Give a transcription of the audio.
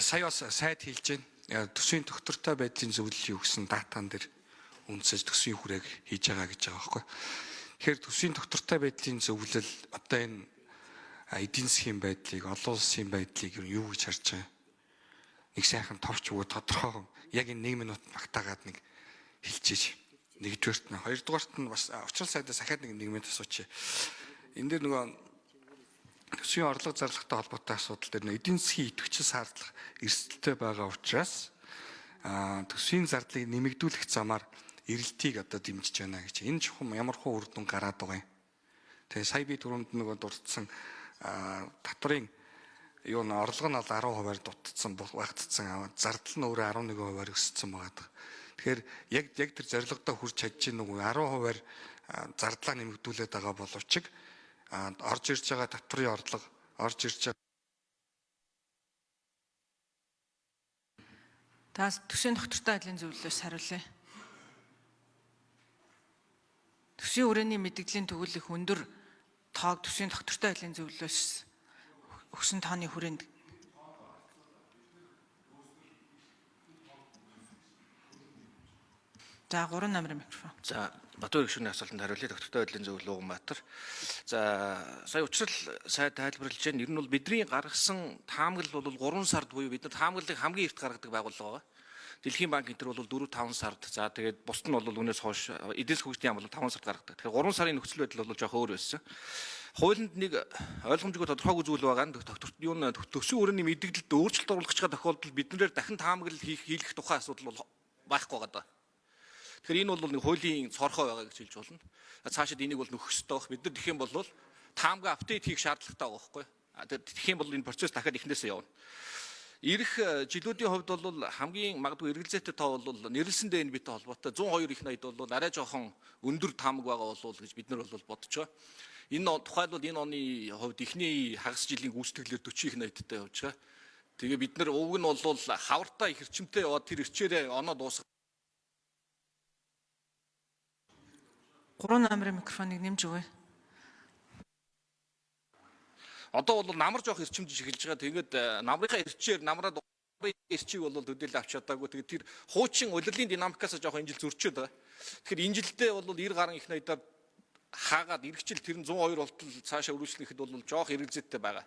Сая бас сайд хэлж байна. Төсвийн тогтвортой байдлын зөвлөлийн өгсөн датан дээр үндэслэж төсвийн хүрээг хийж байгаа гэж байгаа байхгүй. Тэгэхээр төсвийн тогтвортой байдлын зөвлөл одоо энэ эдийн засгийн байдлыг, олон улсын байдлыг юу гэж харж байгаа? Нэг сайхан товч өгөө тодорхой яг энэ 1 минут багтаагаад нэг хэлчихэж. Нэгдүгээрт нь, хоёрдугаарт нь бас учрал сайдаас ахаад нэг 1 минут асуучих. Энэ дээр нөгөө төсвийн орлого зарлагтай холбоотой асуудал дээр эдийн засгийн идэвхжил шаардлага эрсдэлтэй байгаа учраас төсвийн зардлыг нэмэгдүүлэх замаар эрэлтийг одоо дэмжиж байна гэж. Энэ чухам ямар хуу үр дүн гараад байгаа юм. Тэгээ сая би түрүүнд нөгөө дурдсан татврын юу н орлого нь бол 10%-аар дутцсан багтцсан, зардал нь өөрөө 11%-аар өссөн байгаа. Тэгэхээр яг тэр зорилгодоо хүрч чадж гин нөгөө 10%-аар зардлаа нэмэгдүүлээд байгаа боловч орж ирж байгаа татврын орлого орж ирж байгаа Та төсвийн тогтвортой байдлын зөвлөлөөс хариулъя. Төсвийн хүрээний мэдэгдлийн төгөлөх өндөр тоог төсвийн тогтвортой байдлын зөвлөлөөс өгсөн тооны хүрээнд. За, 3 номерын микрофон. За, Батүр гишүүний асуултанд хариулъя. Тогтвортой байдлын зөвлөл Ууганбаатар. За, сая учрал сайд тайлбарлаж байна. Ер нь бол бидний гаргасан таамаглал бол 3 сард буюу бид нар таамаглалыг хамгийн эрт гаргадаг байгууллага байгаа. Дэлхийн банк энэ төр бол 4 5 сард. За, тэгээд бусд нь бол үүнээс хойш эдийн засгийн хөгжлийн яам бол 5 сард гаргадаг. Тэгэхээр 3 сарын нөхцөл байдал бол жоох өөр байсан. Хуулинд нэг ойлгомжгүй тодорхойгүй зүйл байгаа нь тогтворт юу н төсвийн өрөөний мэдээлэлд өөрчлөлт оруулах гэж байгаа тохиолдолд биднээр дахин таамаглал хийх хийлгэх тухай асуудал бол байхгүй байгаа даа. Тэгэхээр энэ бол нэг хуулийн цорхой байгаа гэж хэлж болно. Цаашид энийг бол нөхөх ёстой байх. Бид нар тэгэх юм бол таамга апдейт хийх шаардлагатай байгаа байхгүй. Тэгэх юм бол энэ процесс дахиад эхнээсээ явна. Ирэх жилүүдийн хувьд бол хамгийн магадгүй эргэлзээтэй тоо бол нэрлсэн ДНБ-тэй холбоотой 102 их 80 бол арай жоохон өндөр таамаг байгаа болов гэж бид нар бол бодож байгаа. Энэ тухайлбал энэ оны хувьд эхний хагас жилийн гүйцэтгэлээр 40 их 80-тай явж байгаа. Тэгээ бид нар уг нь бол хавартай их эрчимтэй яваад тэр эрчээрээ оноо дуусгах 3 номерын микрофоныг нэмж өгье. Одоо бол намар жоох эрчимжиж эхэлж байгаа. Тэгээд намрынхаа эрчээр намраад эрчийг бол төдийлөн авч чадаагүй. Тэгээд тэр хуучин улирлын динамикаас жоох энэ жил зөрчөөд байгаа. Тэгэхээр энэ жилдээ бол 90 гаруй их 80-аар хаагаад ирэх жил тэр нь 102 болтол цаашаа өргөжлөхэд бол жоох эргэлзээтэй байгаа.